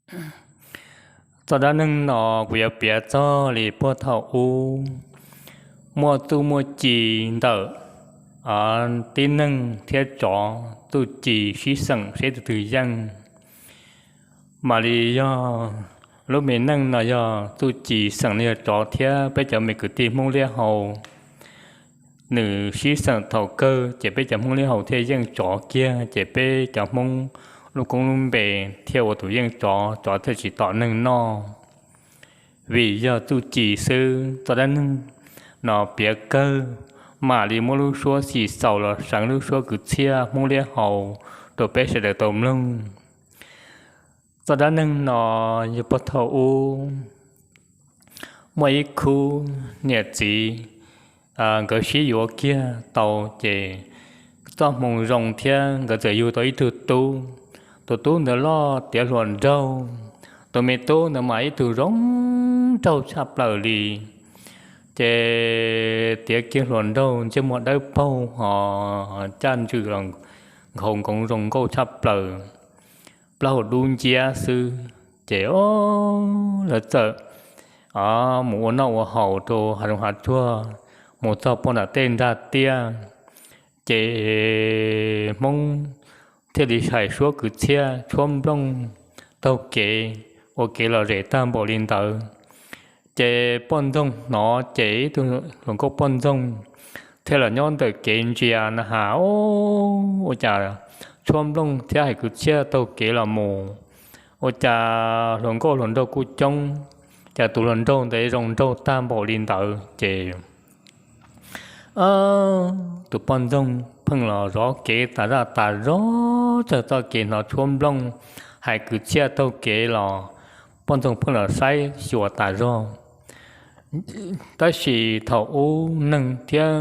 Txoj dab neeg no kuv yuav piav txog li puag thaum ub muaj txuj muaj ci ntawm tib neeg thiab tsov, txuj ci sib xeem seb tus twg yeej. Mam li yog lub me neej no yog txuj ci xeem no yog tsov thiab peb cov me kwv tij Hmoob Liab Hau. Nws sib xeem thaum kawg ces peb cov Hmoob Liab Hau thiaj yeej tsov kiag, ces peb cov Hmoob lub koob lub npe thiaj ua tus yeej tsov, tsov thiaj tsis tom neeg noj. Vim yog txuj ci xwb, txoj dab neeg no piav kawg, mam li muab lub suab xim xaus los seev lub suab kwv txhiaj Hmoob Liab Hau rau peb sawv daws tau mloog. Txoj dab neeg no yog puag thaum ub muaj ib khub niam txiv, nkawd sib yuav kiag tau ces txoj hmoo zoo thiab nkawd txawm yug tau ib tug tub. Tus tub ntawd loj tiav hluas nraug, tus me tub ntawd mas ib tug zoo nraug tshaj plaws li. Ces tiav kiag hluas nraug ntsej muag dawb paug ho caj ntswm los nkhaus nkoov zoo nkauj tshaj plaws, plaub hau dub nciab xwb. Ces o, lawv txawm mus ua noj ua haus rau hav zoov hav tsuag, mus txog puag nram tej nrag tiaj, ces Hmoob thiaj li hais suab kwv txhiaj tshuab nplooj taug kev, ua kev lom zem tag npaum li ntawd. Ces poj ntxoog hnov ces ib tug hluas nkauj poj ntxoog thiaj los nyob ntawm kev ntsia na has, o, ua cas tshuab nplooj thiab hais kwv txhiaj taug kev los mus, ua cas hluas nkauj hluas nraug kuj coob, cas tus hluas nraug ntawd zoo nraug tag npaum li ntawd. Ces tus poj ntxoog pheej los zov kev tas zaj tas zog, txog txoj kev hnov tshuab nplooj hais kwv txhiaj taug kev los poj ntxoog pheej los saib xyuas tas zog. Tab sis thaum ub neeg thiab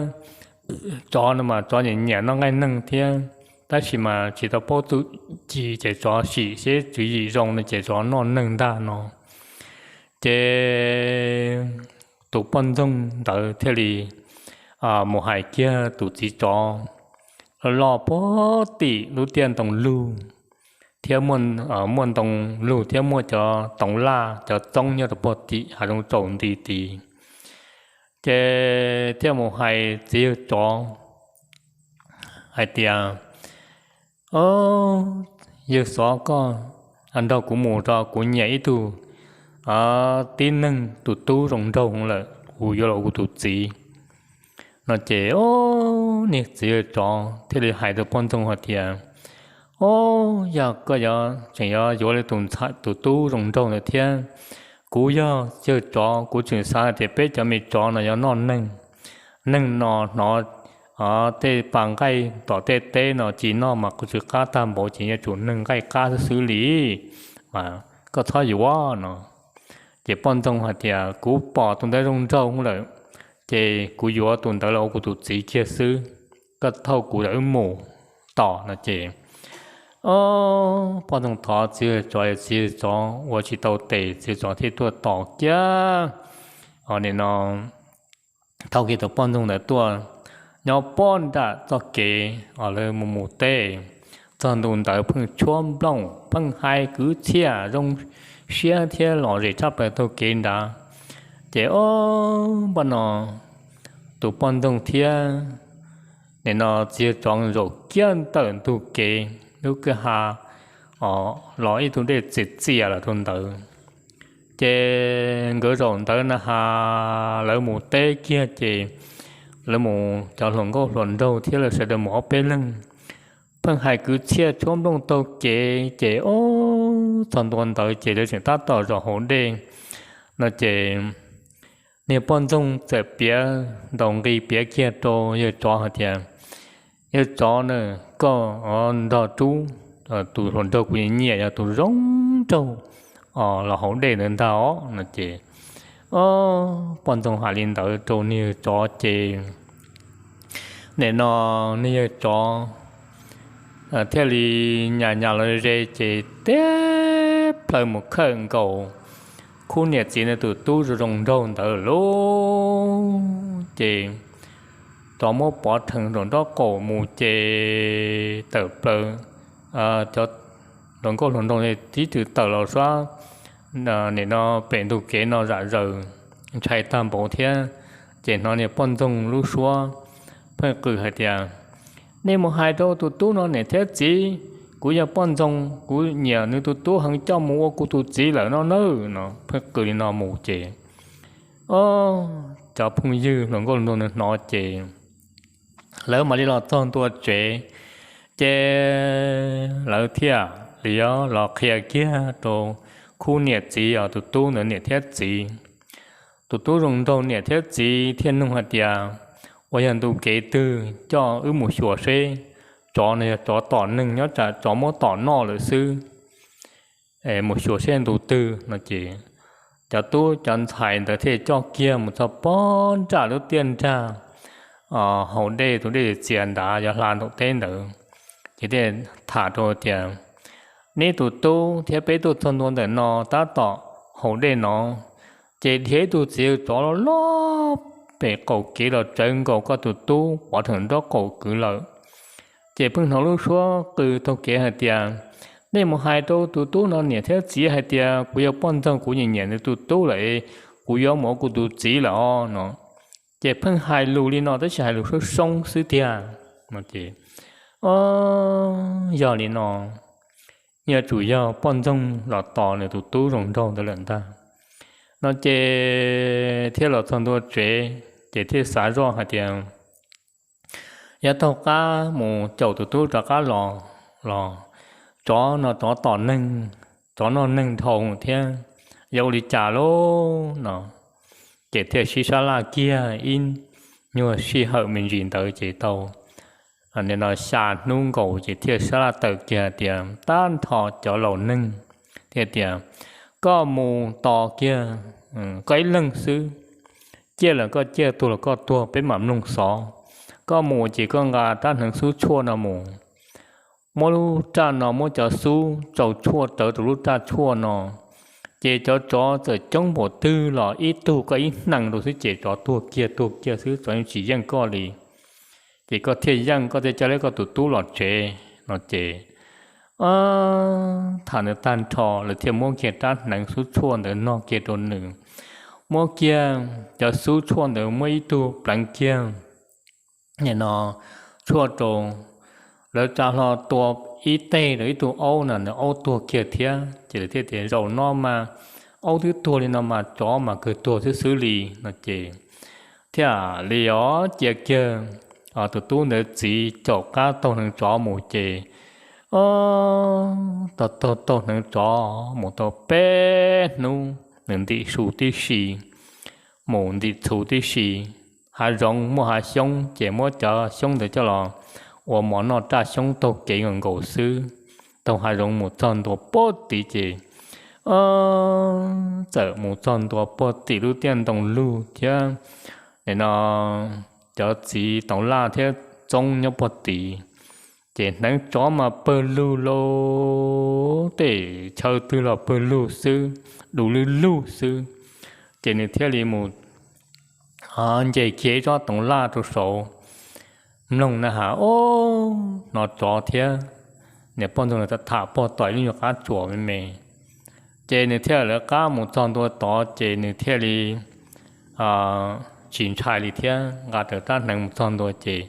tsov no mas tsov nyiam nyiam noj nqaij neeg thiab, tab sis mas tsis tau paub txuj ci ces tsov sim seb tswv yim zoo no ces tsov noj neeg ntag no. Ces tus poj ntxoog ntawd thiaj li mus hais kiag tus txiv tsov loj puag tim lub tiaj ntoo lug, thiab muaj ntoo lug thiab muaj cov toov laj cov txoob nyob rau puag tim hav zoov tsaus nti tid. Ces thiaj mus hais txiv yawg tsov hais tias, o, yawg xov koj nrog kuv mus rau, kuv nyiam ib tug tib neeg tus tub zoo nraug lawm, kuv yuav los ua kuv tus txiv no. Ces o, niag txiv yawg tsov thiaj li hais rau poj ntxoog hais tias, o, yog koj yuav tseem yuav yuav li tus ntxhais tus tub zoo nraug ntawd thiab, kuv yog yawg tsov kuv tseem xav hais tias peb cov me tsov no yuav noj neeg, neeg no hnov tej pa nqaij tom tej teb no ci noj mas kuv tsw qab tag npaum ces yuav tsum neeg nqaij qab xwb xwb li, mas koj txhob yuav no. Ces poj ntxoog hais tias kuv pom tus ntawd zoo nraug lawm, ces kuv yuav tus ntawd los ua kuv tus txiv kiag xwb, koj thauj kuv ntawd mus tom no. Ces o, poj ntxoog thov txiv yawg tsov, txiv yawg tsov ua tsis tau tes, txiv yawg tsov thiaj tuaj tos kiag, nim no thauj kiag tus poj ntxoog ntawd tuaj nyob puag nram txoj kev lawv mus mus teb. Txog ntu ntawd pheej tshuab nplooj pheej hais kwv txhiaj zoo siab thiab lom zem tshaj plaws taug kev nrad. Ces o, npaj no tus poj ntxoog thiab nim no txiv yawg tsov zaum kiag ntawm ntug kev lub kwj ha los ib tug dej txias txias los rau ntawd. Ces nkawd zaum ntawd na has lawv mus teb kiag ces lawv mus cov hluas nkauj hluas nraug thiab lawv sawv daws mus ob peb leeg, pheej hais kwv txhiaj tshuab nplooj taug kev ces o, txog ntua ntawd ces lawv tseem tab tom zaum hauv dej no ces niag poj ntxoog txawm piav ntaus nqi piav kiag rau yawg tsov hais tias, yawg tsov na, koj nrog rub tus hluas nraug kuv nyiam yog tus zoo nraug los hauv dej ntawd ntag os no ces o, poj ntxoog hais li ntawd rau niag yawg tsov ces nim no niag yawg tsov thiaj li nyas nyas los ze ces teb plaws mus khawm nkaus khub niam txiv ntawd tus tub zoo zoo nraug ntawd lauj. Ces tsov muab pov rhees rau nraub qaum mus ces tawm plaws cov hluas nkauj hluas nraug tib tws tawm los sab nim no pem ntug kev no zam zaws ntshai tag npaum thiab. Ces hnov niag poj ntxoog lub suab pheej qw hais tias, nej mus hais rau tus tub no niam thiab txiv, kuv yog poj ntxoog, kuv nyiam nws tus tub heev, coj mus ua kuv tus txiv lawm no nawb no. Pheej qw li no mus ces, o, cov phooj ywg hluas nkauj hluas nraug hnov ces lawv mam li los txog ntua tsev, ces lawv thiaj li los qhia kiag rau khub niam txiv os, tus tub ntawd niam thiab txiv. Tus tub zoo nraug niam thiab txiv thiaj nug hais tias, ua yog ntu kev twg coj wb mus xyuas seb, tsov no yog tsov tom neeg nyob tsam tsov muab tom noj lawm xwb, mus xyuas seb ntu twg no ces cov tub cov ntxhais ntawd thiaj coj kiag mus txog pog nram lub tiaj nrag haus dej, tus dej txias ntawd yuav hla nraum teb ntawd, ces thiaj tham rau tias, neb tus tub thiab peb tuaj txog ntua ntawm no tab tom haus dej no, ces dhia ib tug txiv tsov loj loj pem qaum kev los tsawv nkaus koj tus tub pov rheem nraub qaum kwv lawm. Ces pheej hnov lub suab qw taug kev hais tias, nej mus hais rau tus tub no niam thiab txiv hais tias kuv yog poj ntxoog, kuv nyiam nyiam nws tus tub lawm, kuv yuav mus ua kuv tus txiv lawm os no. Ces pheej hais lus li no tab sis hais lus soob soob xwb tiag. Yog li no, yuav tsum yog poj ntxoog los tos nws tus tub zoo nraug ntawd lawm ntag no. Ces thiaj los txog ntua tsev ces thiaj xav zoj hais tias, yog taug qab mus caum tus tub rov qab los los, tsov no tsov tom neeg, tsov noj neeg dhau thiab, yuav ua li cas lauj no. Ces thiaj sib sab laj kiag ib nyuag sij hawm me ntsis ntawd ces tau nim no xya hnub nkaus ces thiaj sab laj tawm kiag tias, tab nrho cov laus neeg thiaj tias, koj mus tos kiag koj ib leeg xwb, ciaj los koj ciaj, tuag los koj tuag, peb mam mloog xov. Koj mus ces koj nqa rab hneev xub tshuaj no mus, muab lub raj no, muab cov xub tsau tshuaj rawv rau lub raj tshuaj no, ces cov tsov txawm coob npaum twg los ib tug koj ib hneev rau xwb ces tsov tuag kiag tuag kiag xwb, tsov yeej tsis yeej koj li. Ces koj thiaj yeej, koj thiaj coj tau koj tus tub los tsev no ces tham ntawd tag nrho lawv thiaj muab kiag rab hneev xub tshuaj ntawd nog kiag rau nws, muab kiag cov xub tshuaj ntawd muab ib tug pleev kiag nim no tshuaj rau, lawv tsa hlo tua ib teg rau ib tug aub no, nws aub tuag kiag thiab. Ces lawv thiaj tias, zaum no mas aub twb tuag li no mas tsov mas kawg tuag xwb xwb li no ces thiaj li os cia kiag tus tub ntawd txiv caum qab taug hneev tsov mus ces, o, taug taug taug hneev tsov mus tau peb hnub, nws ntim su tib si, mus ntim txhuv tib si. Hav zoov muaj hav xyoob ces muab cov xyoob ntawd coj los ua mov noj raj xyoob taug kev nkaus nkaus xwb. Taug hav zoov mus txog ntua puag tid ces, o, txawm mus txog ntua puag tim lub tiaj ntoo lug thiab nim no cov txiv toov laj thiab txoob nyob puag tid, ces hneev tsov mas pawg lug lauj, tej chaw twg los pawg lug xwb, du lug lug xwb. Ces nws thiaj li mus nce kiag ib tsob toov laj rau saud mloog na has, o, hnov tsov thiab niam poj ntxoog lawv tham pog tom ib lub nyuag qab tsuas me me. Ces nws thiaj lawv qab mus txog ntua tod ces nws thiaj li tsis ntshai li thiab, nqa rawv rab hneev mus txog ntua ces,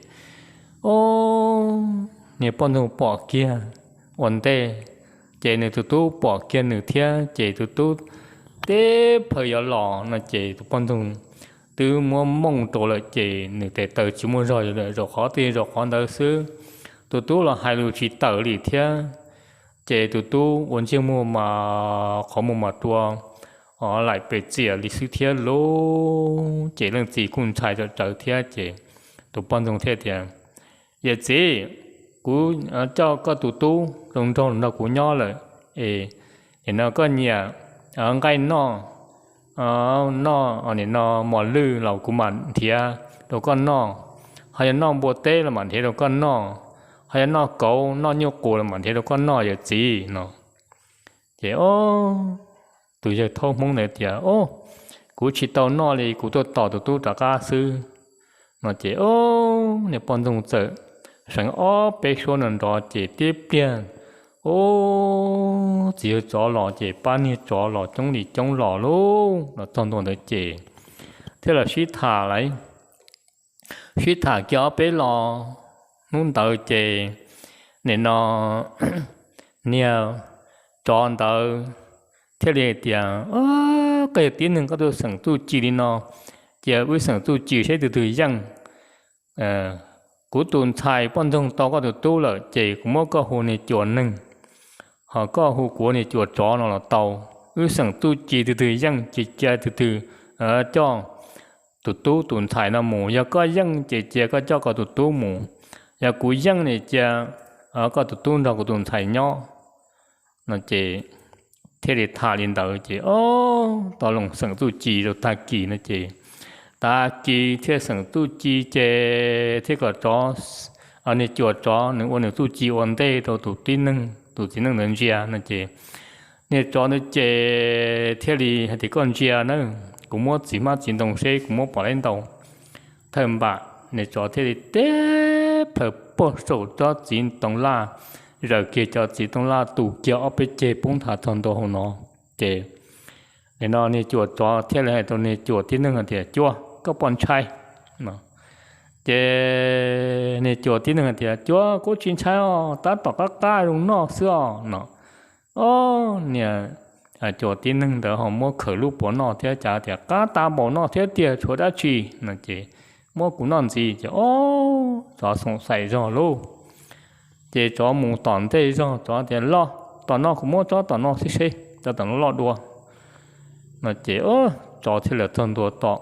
o, niag poj ntxoog pom kiag ua ntej, ces nws tus tub pom kiag nws thiab ces tus tub teb phaws yuav los no ces tus poj ntxoog twb muab mooj rau lawm ces nws tes taw tsis muaj zog lawm, zaum qhov twg zaum qhov ntawd xwb. Tus tub los hais lus tsis tawm li thiab, ces tus tub ua ntsej muag mas qhov muag mas rua laim pes txias li xwb thiab lauj. Ces leej txiv kuj ntshai tsawv tsawv thiab ces tus poj ntxoog thiaj tias, yawm txiv, kuv coj koj tus tub zoo nraug los nrog kuv nyob lawm es, nim no koj nyiam nqaij noj, noj nim no mos lwj los kuv mam nrhiav rau koj noj, ho yog noj npua teb los mam nrhiav rau koj noj, ho yog noj kauv noj nyuj qus los mam nrhiav rau koj noj yawm txiv no. Ces tus yawg thaub hmoob ntawd tias, o, kuv tsis tau noj li, kuv tuaj tos tus tub rov qab xwb no ces, o, niag poj ntxoog txawm seev ob peb suab no nrov ces tib pliag Ub, txiv yawg tsov los ces pab niag tsov los coob li coob los lauj, los txog ntua ntawd ces thiaj los sib tham lawm. Sib tham kiag ob peb los, hnub ntawd ces nim no niag tsov ntawd thiaj li tias, Koj yog tib neeg koj tuaj xeem txuj ci li no, cia wb xeem txuj ci seb tus twg yeej. Kuv tus ntxhais poj ntxoog tau koj tus tub lawm ces kuv muab koj hu niag cuas neeg, ho koj hu kuv niag cuas tsov no los tau. Wb xeem txuj ci tus twg yeej ces cia tus twg coj tus tub tus ntxhais no mus. Yog koj yeej ces cia koj coj koj tus tub mus, yog kuv yeej ces cia koj tus tub nrog kuv tus ntxhais nyob. No ces thiaj li tham li ntawd ces ob tog loo xeem txuj ci rau tag kis no ces, tag kis thiaj xeem txuj ci ces thiaj kom tsov, niag cuas tsov nws ua nws txuj ci ua ntej rau tus tib neeg, tus txiv neej ntawd ntsia no ces niag tsov ntawd ces thiaj li hais tias, Koj ntsia na, kuv muab txiv hmab txiv ntoo seb kuv muab pom laib ntau. Thawj npam niag tsov thiaj li tib plhaws puag saum tsob txiv ntoo laj, zaws kiag cov txiv ntoo laj tu kiag ob peb ceg poob nthav txog ntua hauv no. Ces nim no niag cuas tsov thiaj li hais rau niag cuas tib neeg hais tias, Cuas, koj puas ntshai? Ces niag cuas tib neeg hais tias, Cuas, kuv tsis ntshai os, tab tom qab qab zoo noj xwb os no. Ob niag cuas tib neeg ntawd ho muab khaws lub puav noj thiab, cas tias qab tas npaum no thiab tiag, tshuav dab tsi no ces muab kuv noj ntxiv ces ob tsov xoom xaim zog lauj. Ces tsov mus tom ntej zog, tsov tias, Los tom no kuv muab tsob tom no seb seb, tsob tom no loj dua no ces tsov thiaj li txog ntua tom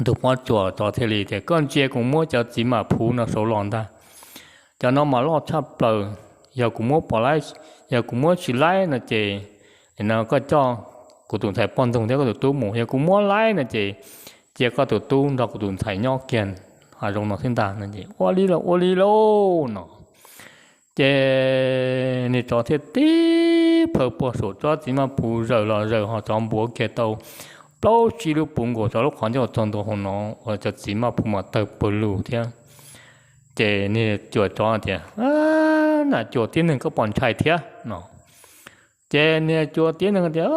tus pob tsuas, tsov thiaj li tias, Koj ntsia kuv muab cov txiv mam phuv no saud los ntag. Cov no mas loj tshaj plaws, yog kuv muab pom laib, yog kuv muab tsis laib no ces no koj coj kuv tus ntxhais poj ntxoog thiab koj tus tub mus, yog kuv muab laib no ces cia koj tus tub nrog kuv tus ntxhais nyob kiag hav zoov no xwb ntag no ces ua li los ua li lauj no. Ces niag tsov thiaj tib plhaws puag saum tsob txiv mam phuv zaws los zaws ho tsov npuav kiag tau plaub tsib lub puv nkaus tsov lub qhov ncauj txog ntua hauv no uas cov txiv mam phuv mas tawg pawg lug thiab. Ces niag cuas tsov tias, Nas cuas tib neeg koj puas ntshai thiab no. Ces niag cuas tib neeg tias,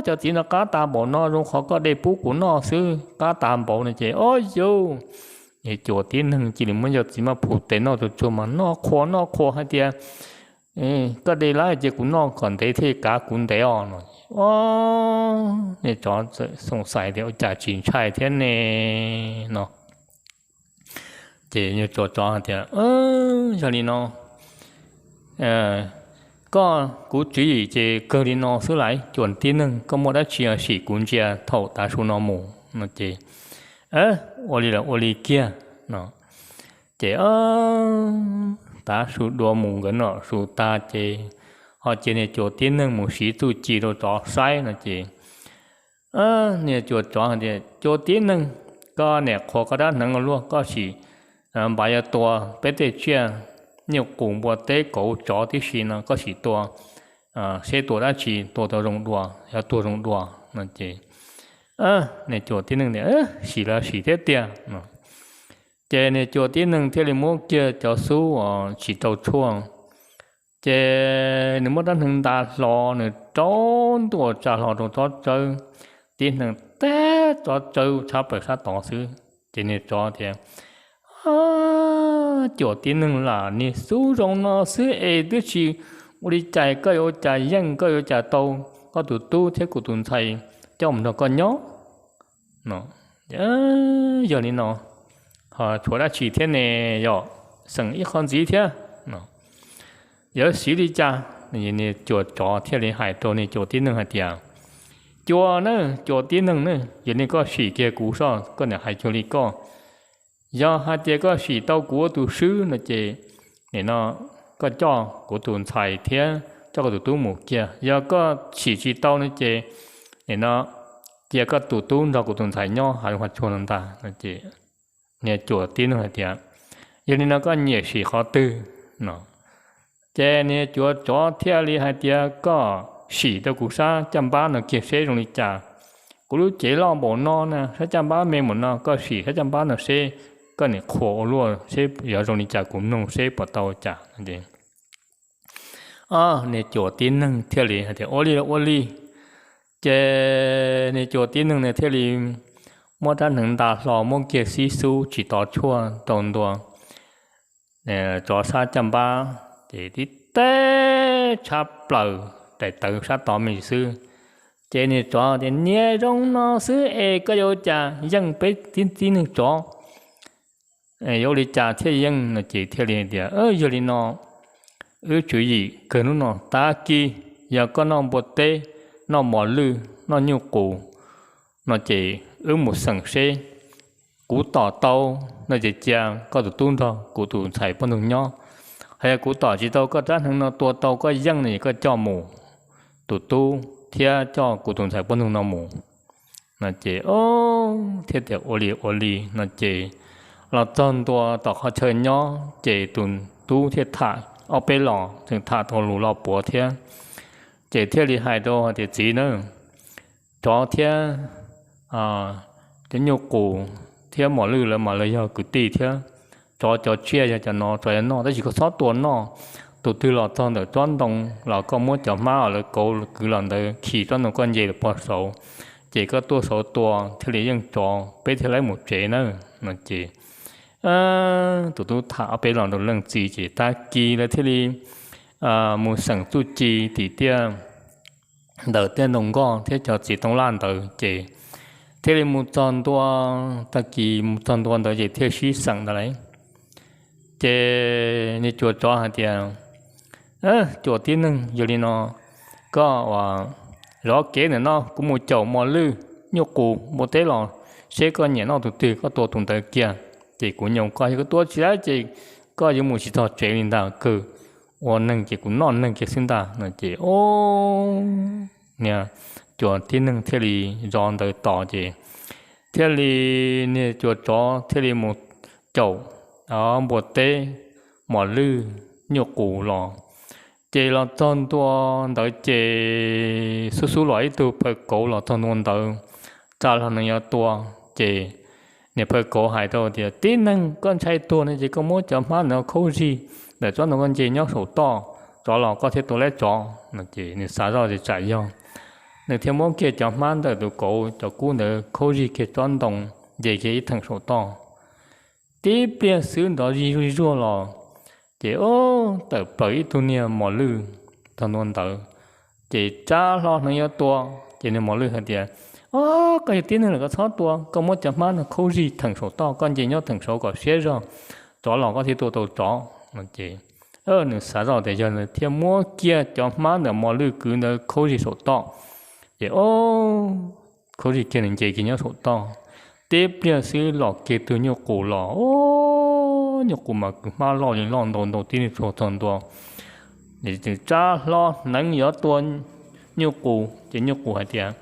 Cov txiv no qab tas npaum no zoo qhov koj de pub kuv noj xwb, qab tas npaum no ces ob yus, niag cuas tib neeg cia li muab cov txiv mam phuv tes noj tsuag tsuag mas noj qhuas noj qhuas hais tias, Koj de lawm cia kuv noj kom ntev thiaj kav kuv ntev os no. Niag tsov txawm xoom xaim tias, Ua cas tsis ntshai thiab ne no. Ces niag cuas tsov hais tias, Yog li no, koj, kuv tswv yim ces kawg li no xwb lauj, cuas tib neeg koj muaj dab tsi sim kuv ntsia thaum tav su no mus no ces, Ua li los ua li kiag no. Ces tav su dua mus nkawd noj su tag ces ho cia niag cuas tib neeg mus siv txuj ci rau tsov saib no ces niag cuas tsov hais tias, Cuas tib neeg, koj niam qhuas koj dab hneev ua luaj, koj sim npaj yuav tua peb tej tsiaj nyuj qus npua teb kauv tsov tib si no koj sim tua seb tua dab tsi tua tau zoo dua, yuav tuag zoo dua no ces niag cuas tib neeg tias, Sim los sim thiab tiag no. Ces niag cuas tib neeg thiaj li muab kiag cov xub uas tsis tau tshuaj, ces nws muab rab hneev nta hlo, nws rau ntua tsa hlo rau tsob tsawb, tib hneev teb tsob tsawb tshab plaws sab tod xwb. Ces niag tsov tias, Cuas tib neeg, lam niag xub zoo no xwb es twb tsis ua li cas, koj yuav ua cas yeej, koj yuav ua cas tau koj tus tub thiab kuv tus ntxhais coj mus nrog koj nyob no. Yog li no, ho tshuav dab tsi thiab ne, yog xeem ib qho ntxiv thiab no, yuav siv li cas? Niag cuas tsov thiaj li hais rau niag cuas tib neeg hais tias, Cuas na, cuas tib neeg na, yog li koj sim kiag kuv soj, koj niam hais cuag li koj. Yog hais tias koj sim tau kuv ua tus swb no ces nim no koj coj kuv tus ntxhais thiab coj koj tus tub mus kiag. Yog koj sim tsis tau no ces nim no cia koj tus tub nrog kuv tus ntxhais nyob hav zoov hav tsuag no ntag no ces niag cuas tib neeg hais tias, Yog li no koj nyiam sim qhov twg no? Ces niag cuas tsov thiaj li hais tias, Koj sim rau kuv sab caj npab no kiag seb zoo li cas. Kuv lub cev loj npaum no na, sab caj npab me npaum no, koj sim sab caj npab no seb, koj niam qhuas ua luaj seb yuav zoo li cas, kuv mloog seb puas tau cas no ces Niag cuas tib neeg thiaj li hais tias, Ua li, ua li. Ces niag cuas tib neeg ne thiaj li muab rab hneev nta hlo muab kiag xib xub tsis tov tshuaj rau ntua tsov sab caj npab, ces tib teb tshab plaws daim tawv sab tod me xwb. Ces niag tsov tias, Niag zoo no xwb es koj yuav ua cas yeej peb tib neeg tsov? Yuav ua li cas thiaj yeej? No ces thiaj li tias, Yog li no, wb tswv yim kawg hnub no tag kis, yog koj noj npua teb, noj mos lwj, noj nyuj qus, no ces wb mus xeem seb. Kuv tom tau, no ces cia koj tus tub nrog kuv tus ntxhais poj ntxoog nyob. Hos yog kuv tom tsis tau, koj rab hneev no tua tau koj yeej no ces koj coj mus, tus tub thiab coj kuv tus ntxhais poj ntxoog no mus. No ces thiaj tias, Ua li, ua li. No ces los txog ntua tom qhov chaw nyob ces tus tub thiaj tham ob peb los, tseem tham tau lus lo puav thiab. Ces thiaj li hais rau hais tias, Txiv na, tsov thiab cov nyuj qus thiab mos lwj lawv mas lawv yog kwv tij thiab. Tsov cov tsiaj yog cov no, tsov yuav noj, tab sis koj txhob tua noj. Tus twg los txog ntawm tsob ntoo los koj muab cov hmab uas lawv kauv kwv los ntawd khi tsob ntoo koj nce los pog saud, ces koj tuaj saud tua thiaj li yeej tsov, peb thiaj li mus tsev na. No ces tus tub tham ob peb los rau leej txiv ces tag kis lawv thiaj li mus xeem txuj ci tim tiaj ntawm tej ntoo nkoj thiab cov txiv toov laj ntawd ces thiaj li mus txog ntua, tag kis mus txog ntua ntawd ces thiaj sib xeem ntawd lauj. Ces niag cuas tsov hais tias, Cuas tib neeg, yog li no koj ua zov kev ntawm no, kuv mus caum mos lwj, nyuj qus, npua teb los, seb koj nyiam noj tus twg koj tua tus ntawd kiag, ces kuv nyoo koj. Yog koj tua tsis tau ces koj yuav mus tsis txog tsev li ntag. Kawg ua neeg ces kuv noj neeg kiag xwb ntag. No ces niag cuas tib neeg thiaj li zov ntawd tos ces thiaj li niag cuas tsov thiaj li mus caum npua teb, mos lwj, nyuj qus los. Ces los txog ntua ntawd ces xub xub los ib tug phaw kauv los txog ntua ntawd, tsa hlo hneev yuav tua. Ces niag phaw kauv hais rau tias, Tib neeg, koj ntshai tuag no ces koj muab cov hmab ntawd khaub zig ntawm tsob ntoo koj nce nyob saum toj, tsov los koj thiaj tua laib tsov. No ces nws xav zoj tias tsam yog, nws thiaj muab kiag cov hmab ntawm tus kauv cov kub ntawd khaub zig kiag tsob ntoo, nce kiag ib theem saum toj. Tib pliag xwb nrov zig zuj zuag los, ces tawm plaws ib tug niag mos lwj txog ntua ntawd, ces tsa hlo hneev yuav tua. Ces niag mos lwj hais tias, Koj yog tib neeg lawm koj txhob tua, koj muab cov hmab no khaub zig theem saum toj, koj nce nyob theem saud kom siab zog, tsov los koj thiaj tua tau tsov. No ces nws xav zoj tias yog nws thiaj muab kiag cov hmab ntawm mos lwj kwv ntawd khaub zig saum toj. Ces khaub zig kiag nws nce kiag nyob saum toj, tib pliag xwb los kiag tug nyuj qus los, nyuj qus mas kwv hmab loj li loj ntau ntau tib neeg tsuag txog ntua. Tsa hlo hneev yuav tua nyuj qus ces nyuj qus hais tias,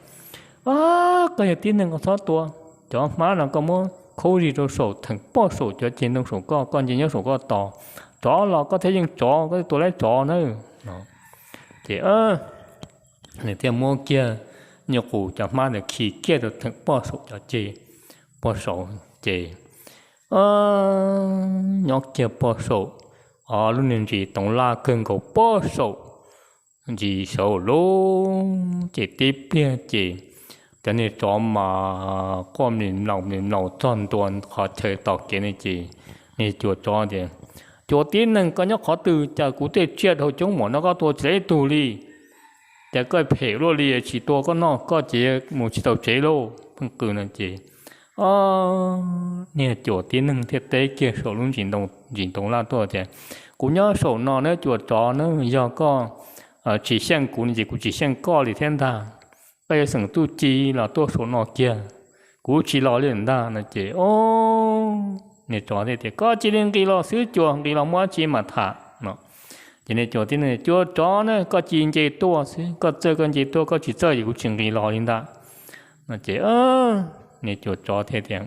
Koj yog tib neeg koj txhob tua, cov hmab no koj muab khaub zig rau saum theem poj saum cov ceg ntoo saum koj, koj nce nyob saum koj tos, tsov los koj thiaj yeej tsov, koj thiaj tua laib tsov na. Ces nws thiaj muab kiag nyuj qus cov hmab ntawd khi kiag rau theem poj saum cov ceg poj saud ces nyob kiag poj saum, o, lub niag ntsis toov laj kawg nkaus poj saum ntsis saud lub, ces tib pliag ces cov niag tsov mas quaj mlim mlaum mlim mlaum txog ntua qhov chaw tos kev ne. Ces niag cuas tsov tias, Cuas tib neeg, koj nyob qhov twg? Cas kuv tej tsiaj dhau coob npaum no koj tua tsis tau ib tug li. Cas koj phem luaj li, tsis tua koj noj koj ces mus tsis tau tsev lauj, pheej qw no ces niag cuas tib neeg thiaj teb kiag saum lub ntsis ntoo laj tuaj tias, Kuv nyob saum no na cuas tsov na, yog koj tsis xyeej kuv no ces kuv tsis xyeej koj li thiab ntag. Koj yuav xeem txuj ci los tuaj saum no kiag, kuv tsis los li ntag. No ces niag tsov thiaj tias, Koj cia li nqis los xwb cuas, nqis los muaj dab tsi mam tham no. Ces niag cuas tib neeg, Cuas tsov na, koj cia li nce tuaj xwb, koj txawj koj nce tuaj, koj tsis txawj ces kuv tsis nqis los li ntag. No ces niag cuas tsov thiaj tias,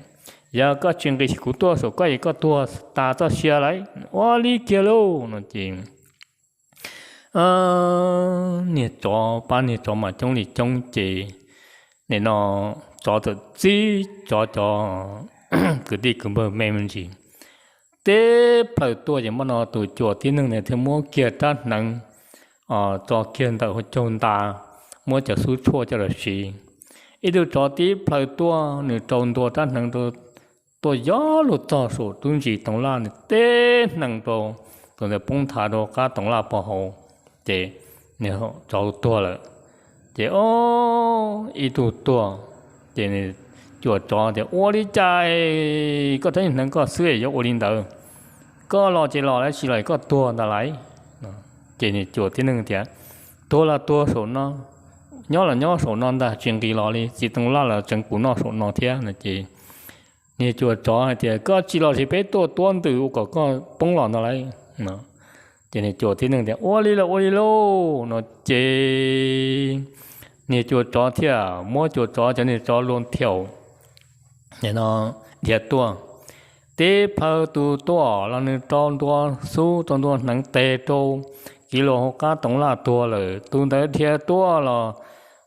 Yog koj tsis nqis ces kuv tuaj saum koj es koj tuag tas txoj sia lauj. Ua li kiag lauj. No ces niag tsov pab niag tsov mas coob li coob ces nim no tsov txawm txib tsov cov kwv tij kwv npawg me me ntsis teb plaws tuaj ces mam no tus cuas tib neeg ntawd thiaj muab kiag rab hneev tso kiag ntawm hauv caug nta, muab cov xub tshuaj coj los siv. Ib tug tsov tib plhaw tuaj, nws rau ntua rab hneev rau, tuaj yog luag txog saum tub ntsis toov laj, nws teb hneev rau, tus ntawd poob nthav rau qab toov laj pov hauv, ces nws tsov tuag lawm. Ces o, ib tug tuag, ces nws cuam tsov tias, Ua li cas koj rab hneev koj xwb yuav ua li ntawd? Koj los ces los, tsis los koj tuag ntag lauj. Ces niag cuam tib neeg tias, Tuag los tuag saum no, nyob los nyob saum no ntag, tsis nqis los li, txiv toov laj los tseev kuv noj saum no thiab no. Ces niag cuam tsov hais tias, Koj tsis los ces peb tuaj tuab ntws ua kom koj poob los ntag lauj. Ces niag cuam tib neeg tias, Ua li los ua li lauj no. Ces niag cuam tsov thiaj muab cuam tsov cov niag tsov lua thiaum no dhia tuaj. Tib plhaw tus tuaj los nws rau ntua xub, rau ntua hneev tes rau, kiv lug hauv qab toov laj tuag lawm. Tus ntawd dhia tuaj los,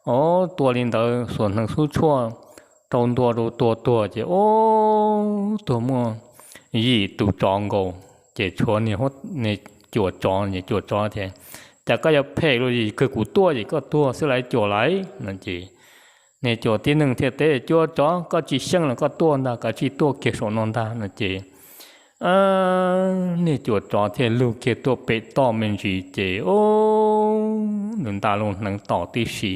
o, tua li ntawd, xuas hneev xub tshuaj rau ntua rau tuag tuag ces o, tuag muaj yim tus tsov nkaus. Ces tshuav niag cuam tsov, niag cuam tsov tias, Cas koj yuav phem luaj li, kawg kuv tuaj ces koj tuag xwb lauj cuam lauj no. Ces niag cuam tib neeg thiaj teb, Cuam tsov, koj tsis xyeej los koj tuaj ntag, koj cia li tuaj kiag saum no ntag no. Ces niag cuam tsov thiaj lug kiag tuaj pem toj me ntsis ces o, nws nta lub hneev tom tib si.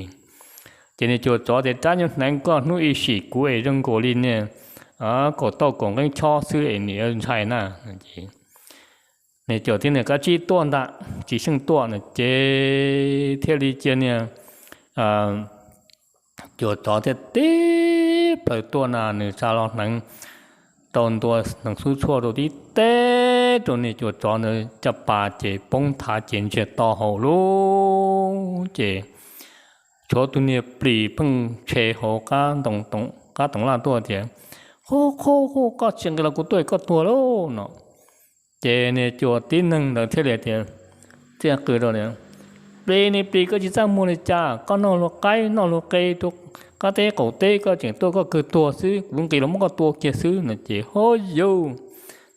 Ces niag cuam tsov tias, Rab nyuag hneev koj hnub ib sim kuv es zoo nkaus li niag kaum tauj kaum nqeeb chob xwb es nim yuav ntshai na. Niag cuam tib neeg, Koj cia li tuaj ntag, tsis xyeej tuaj no. Ces thiaj li cia niag cuam tsov thiaj tib plhaw tuaj na, nws tsa los hneev rau ntua, hneev xub tshuaj rau tib teb rau niag cuam tsov ntawd caj pas ces poob nthav ces ntsiag to hauv lawm. Ces tshuav tus niag plis pheej ntshe hauv qab toov laj tuaj tias, Qub qub qub, koj tsis nqis los kuv tuaj, koj tuag lauj no. Ces niag cuam tib neeg ntawd thiaj li tias, thiaj qw rau tias, Plis, niag plis, koj tsis txaj muag li cas, koj noj luag qaib noj luag qe rau qab teb qaum teb, koj tseem tuaj koj kawg tuag xwb, kuv nqis los muab koj tua kiag xwb no. Ces ho yus,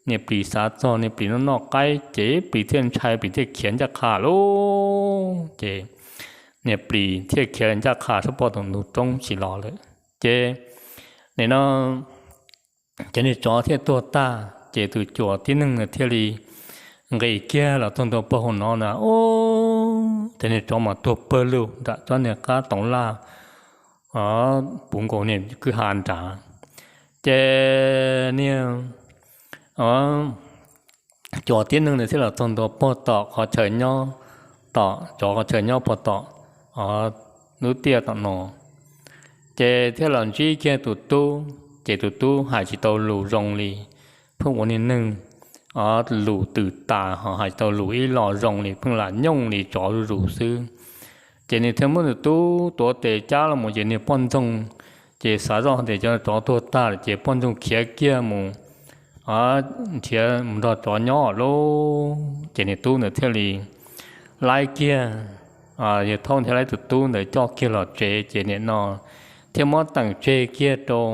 niag plis xav txog niag plis noj noj qaib ces plis thiaj ntshai, plis thiaj khiav ncaj qha lauj. Ces niag plis thiaj khiav ncaj qha sab pog tom ntug roob tsis los lawm. Ces nim no cov niag tsov thiaj tuag tag ces tus cuam tib neeg ntawd thiaj li nqis kiag los txog ntua pog hauv no na, o, cov niag tsov mas tuag pawg lug nram tsob niag qab toov laj puv nkaus niag kwj ha nrad. Ces niag cuam tib neeg ntawd thiaj los txog ntua pog tom qhov chaw nyob, tom tsov qhov chaw nyob pog tom lub tiaj tom no. Ces thiaj los ntsib kiag tus tub, ces tus tub hais tsis tau lus zoo li, pheej ua niag neeg lus twm tas ho hais tsis tau lus ib los zoo li, pheej lam nyooj li tsov zuj zus xwb. Ces nws thiaj muab tus tub tuav tes cab los mus ces niag poj ntxoog, ces xav zoj tias cov tsov tuag tag lawm ces poj ntxoog khiav kiag mus nrhiav mus nrog tsov nyob lauj. Ces niag tub ntawd thiaj li laib kiag, yawg thaub thiaj laib tus tub ntawd coj kiag los tsev ces nim no thiaj muab teem tseg kiag rau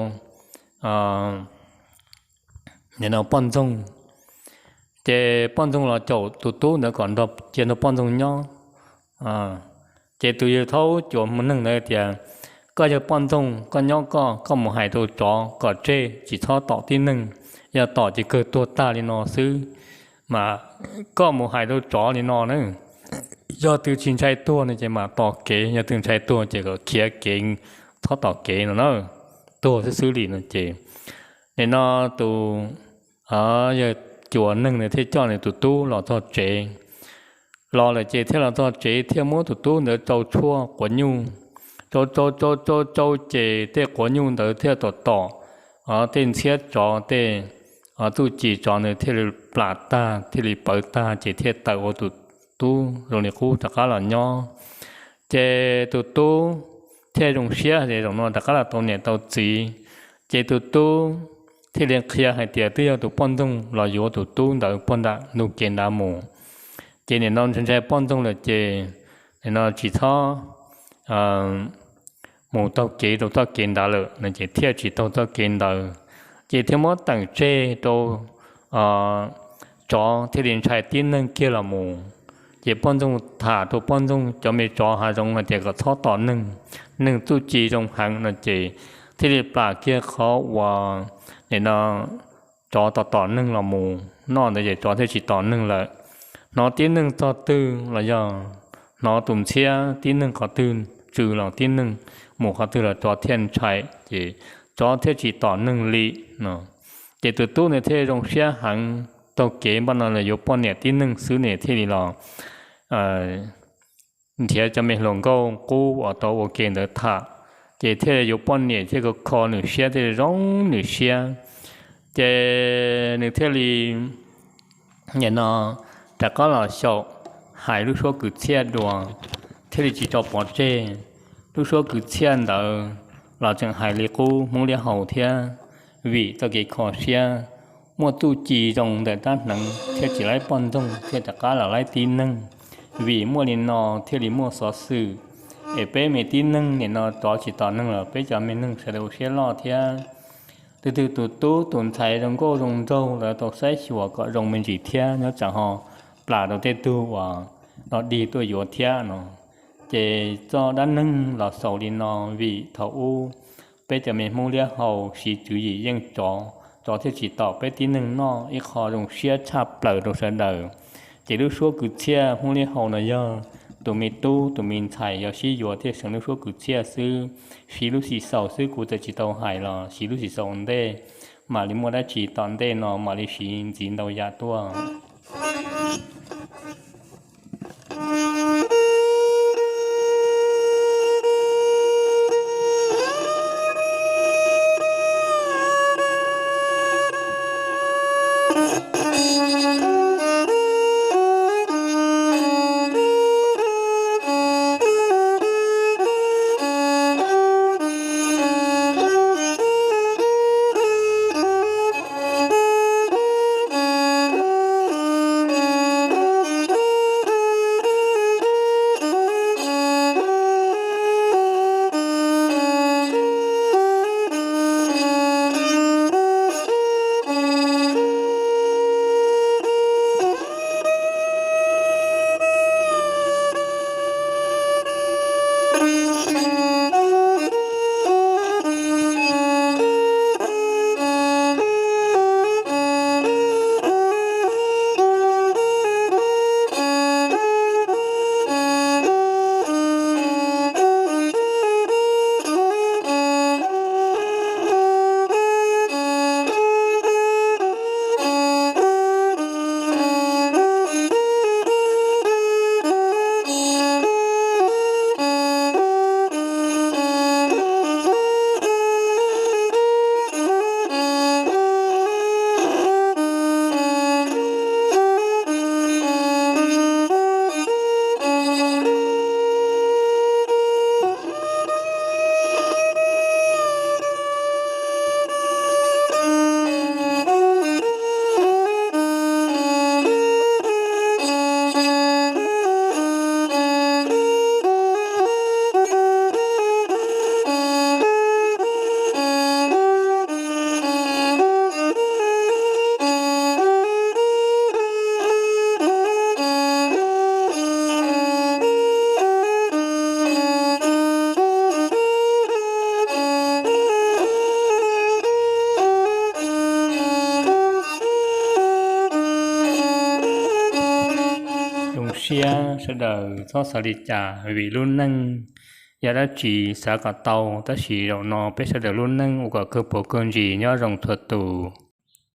nim no poj ntxoog. Ces poj ntxoog los caum tus tub ntawd kom nrog cia nrog poj ntxoog nyob. Ces tus yawg thaub cuam neeg ntawd tias, Koj yog poj ntxoog, koj nyob koj, koj mus hais rau tsov kom tseg, tsis txhob tom tib neeg, yog tom ces kawg tuag tag li no xwb. Mas koj mus hais rau tsov li no na, yog twg tsis ntshai tuag no ces mam tom kev, yog twg ntshai tuag ces kom khiav kev, txhob tom kev no na, tuag xwb xwb li no. Ces nim no tus yawg cuam neeg ntawd thiaj coj nws tus tub los txog tsev. Los lawm ces thiaj los txog tsev thiaj muab tus tub ntawd tsau tshuaj quav nyuj, tsau tsau tsau tsau tsau ces tej quav nyuj ntawd thiaj tom tom tej ntxhiab tsov, tej txuj ci tsov ntawd thiaj li plam tag, thiaj li pawv tag ces thiaj tawm ua tus tub zoo li qub rov qab los nyob. Ces tus tub thiaj zoo siab tias zaum no rov qab los tau niam tau txiv. Ces tus tub thiaj li qhia hais tias twb yog tus poj ntxoog los yuav tus tub ntawd puag nram ntug kev nrad mus. Ces nim no ntshai ntshai poj ntxoog lawm ces nim no tsis txhob mus taug kev rau txoj kev ntawd lawm no ces thiaj tsis taug txoj kev ntawd. Ces thiaj muab teem tseg rau tsov thiaj li ntshai tib neeg kiag los mus. Ces poj ntxoog tham rau poj ntxoog cov me tsov hav zoov no tias kom txhob tom neeg, neeg txuj ci zoo heev no ces thiaj li plam kiag qhov uas nim no tsov tom tom neeg los mus noj ntawd ces tsov thiaj tsis tom neeg lawm. Hnov tib neeg txog twg los yog hnov tus ntxhiab tib neeg qhov twg tsw los tib neeg mus qhov twg los tsov thiaj ntshai ces tsov thiaj tsis tom neeg li no. Ces tus tub ntawd thiaj zoo siab heev, taug kev npaj no los yuav poj niam tib neeg xwb ne thiaj li los nrhiav cov me hluas nkauj qub uas tau ua ke ntawd tham, ces thiaj yuav poj niam thiaj kho kho nws siab thiaj zoo nws siab. Ces nws thiaj li nim no rov qab los xyaum hais lub suab kwv txhiaj dua, thiaj li tsis tso pov tseg. Lub suab kwv txhiaj ntawd los tseem hais li qub Hmoob Liab Hau thiab, vim txoj kev kho siab muaj txuj ci zoo ntawm rab hneev thiaj tsis laib poj ntxoog thiaj rov qab los laib tib neeg. Vim muaj li no thiaj li muaj xov xwm es peb me tib neeg nim no tsov tsis tom neeg los peb cov me neeg sawv daws ua siab loj thiab. Tus twg tus tub tus ntxhais zoo nkauj zoo nraug lawv tau saib xyuas kom zoo me ntsis thiab nyob tsam ho plam rau tej tug uas no dig tuaj yuav thiab no. Ces txoj dab neeg los xaus li no vim thaum ub peb cov me Hmoob Liab Hau siv tswv yim yeej tsov, tsov thiaj tsis tom peb tib neeg noj ib qho zoo siab tshaj plaws rau sawv daws. Ces lub suab kwv txhiaj Hmoob Liab Hau no yog tus me tub tus me ntxhais yog sib yuav thiaj seev lub suab kwv txhiaj xwb. Siv lub xim xaus xwb kuv txawm tsis tau hais los siv lub xim xaus ua ntej, mam li muaj dab tsi tom ntej no mam li siv ntxiv ntau yam tuaj. Zoo siab sawv daws txhob xav li cas vim lub neej yog dab tsi xav kom tau, tab sis zaum no peb sawv daws lub neej ua kom kawg puas kawg ntsis nyob zoo txhua tus.